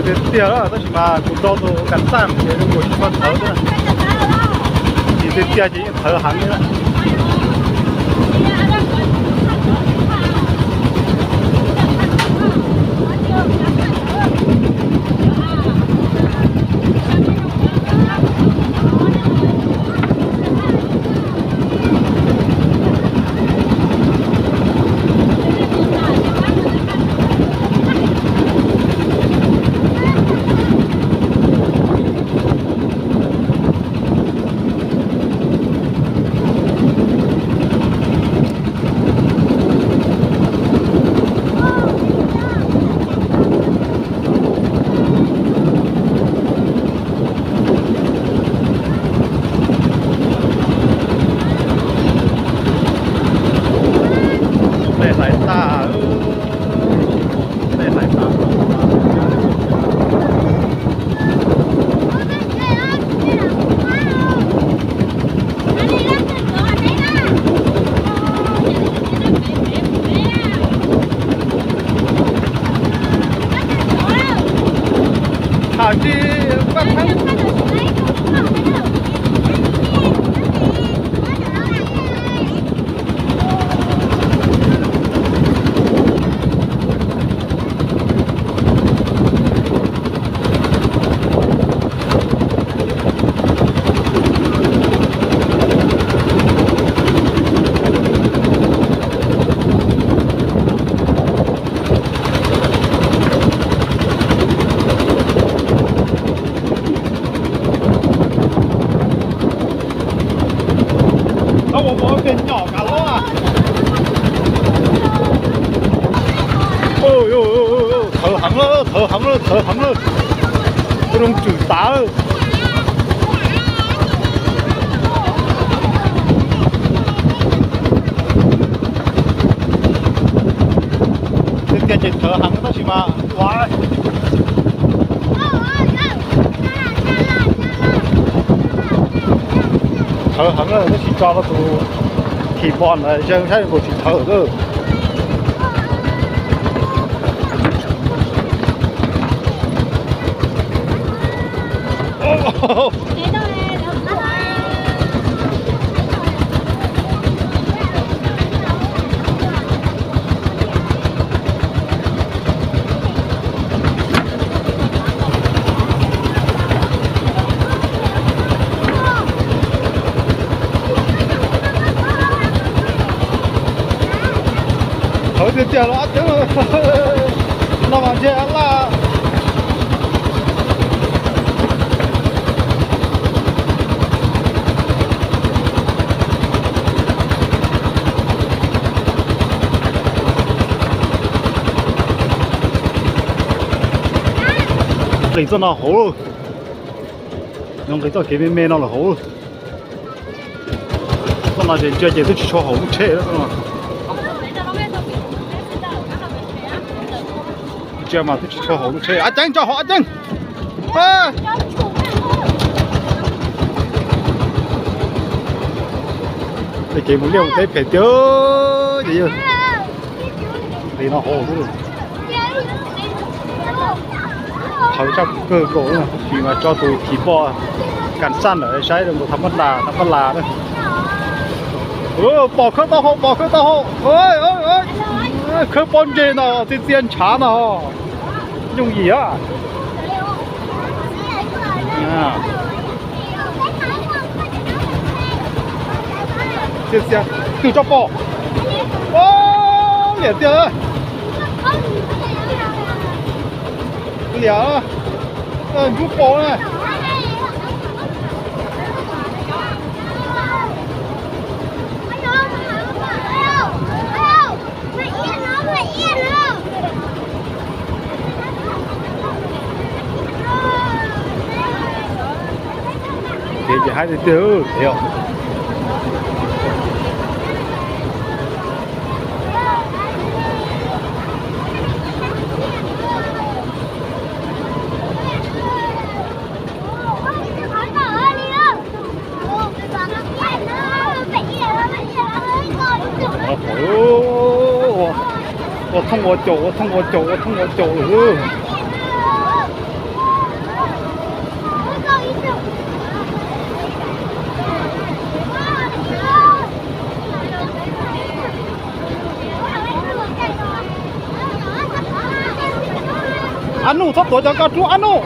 Tiag tiag lawm, tab sis mas kuv nrau tus kas xaj ces zoo nkaus tsis tshua thawv thiab. Ces tiag tiag ces yeej thawv heev li lawm. Tej hlais tas, tej hlais tas. Tham tsis paj theeb. Thawv heev lawm, thawv heev lawm, thawv heev lawm. Kuv zoo tswm tav lawm. Tiag tiag ces thawv heev tab sis mas ua thawv heev lawm, tab sis tso rau tus keyboard ntawd zeeg saib nkaus tsis thawv lawm. Thawv tiag tiag los ab tseeb, no mas ntshe laj. Nqis txoj no hauv, nqis txoj kev me me no los hauv. Txoj no ces ntsia ces twb tsis tshua haum lub tsheb. Ntsia mas twb tsis tshua haum lub tsheb. Ab Ceeb, tso hauv Ab Ceeb. Tej kev mus liaj mus teb phem tiag ces yog li no hauv. Thawv tshaj kawg nkaus, tab sis mas tso tus keyboard kas xaj ntawm saib zoo nkaus thav pab las, thav pab las na. Pom khawb tau hauv, pom khawb tau hauv. Khawb pob ntseg no, txia txia ntshav no. Yooj yim. Txia txia, twg tso pom. Liam tiag. Liam, ntsub paus na. Ces ces haib tiag tiag. Ua thooj ua caum, ua thooj ua caum, ua thooj ua caum lawm. Ab Nuj, txhob tuav cov ko rub, Ab Nuj.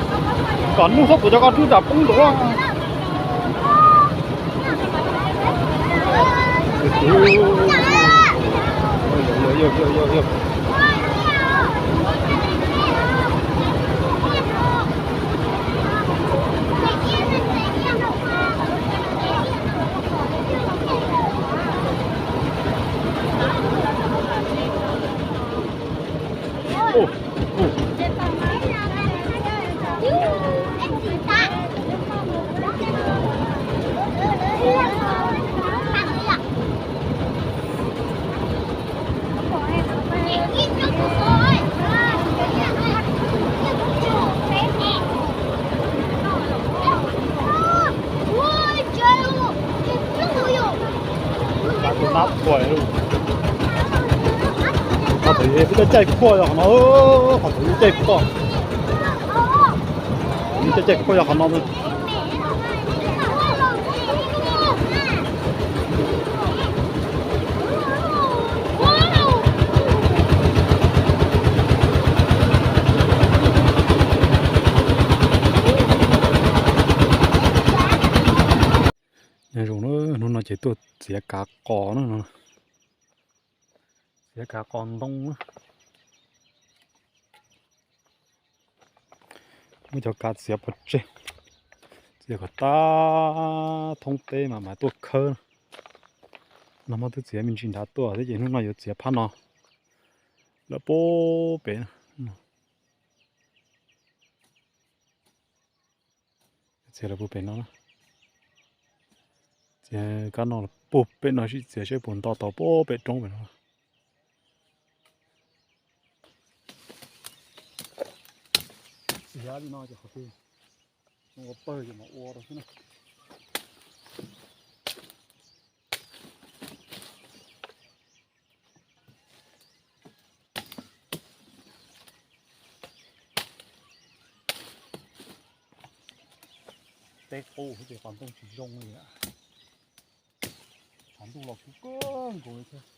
Kom Nuj txhob tuav cov ko rub tsam poob ntua. Qhov tod yog peb caij khuaj yog qhov no, qhov tod yog caij khuaj, caij caij khuaj yog qhov no. Nyob zoo na, hnub no ces tuaj txiav kav qos na, txiav kav qos ntoo na. Muab cov kav txiav pov tseg, txiav kom tag thoob teb mas mam tuaj khawb. Nag hmo twb txiav me ntsis nrad tuaj thiab ces hnub no yuav txiav phab no lawm puag pem. Txiav lawm puag pem no, txiav kab no puag pem no, sim txiav seb puas nto tau puag pem roob pem no. Txiav li no ces qhov twg ua pawg ces mam ua rau xwb na. Teb qub ces qos ntoo tsis zoo li. Tshav ntuj los kub kawg nkaus li thiab.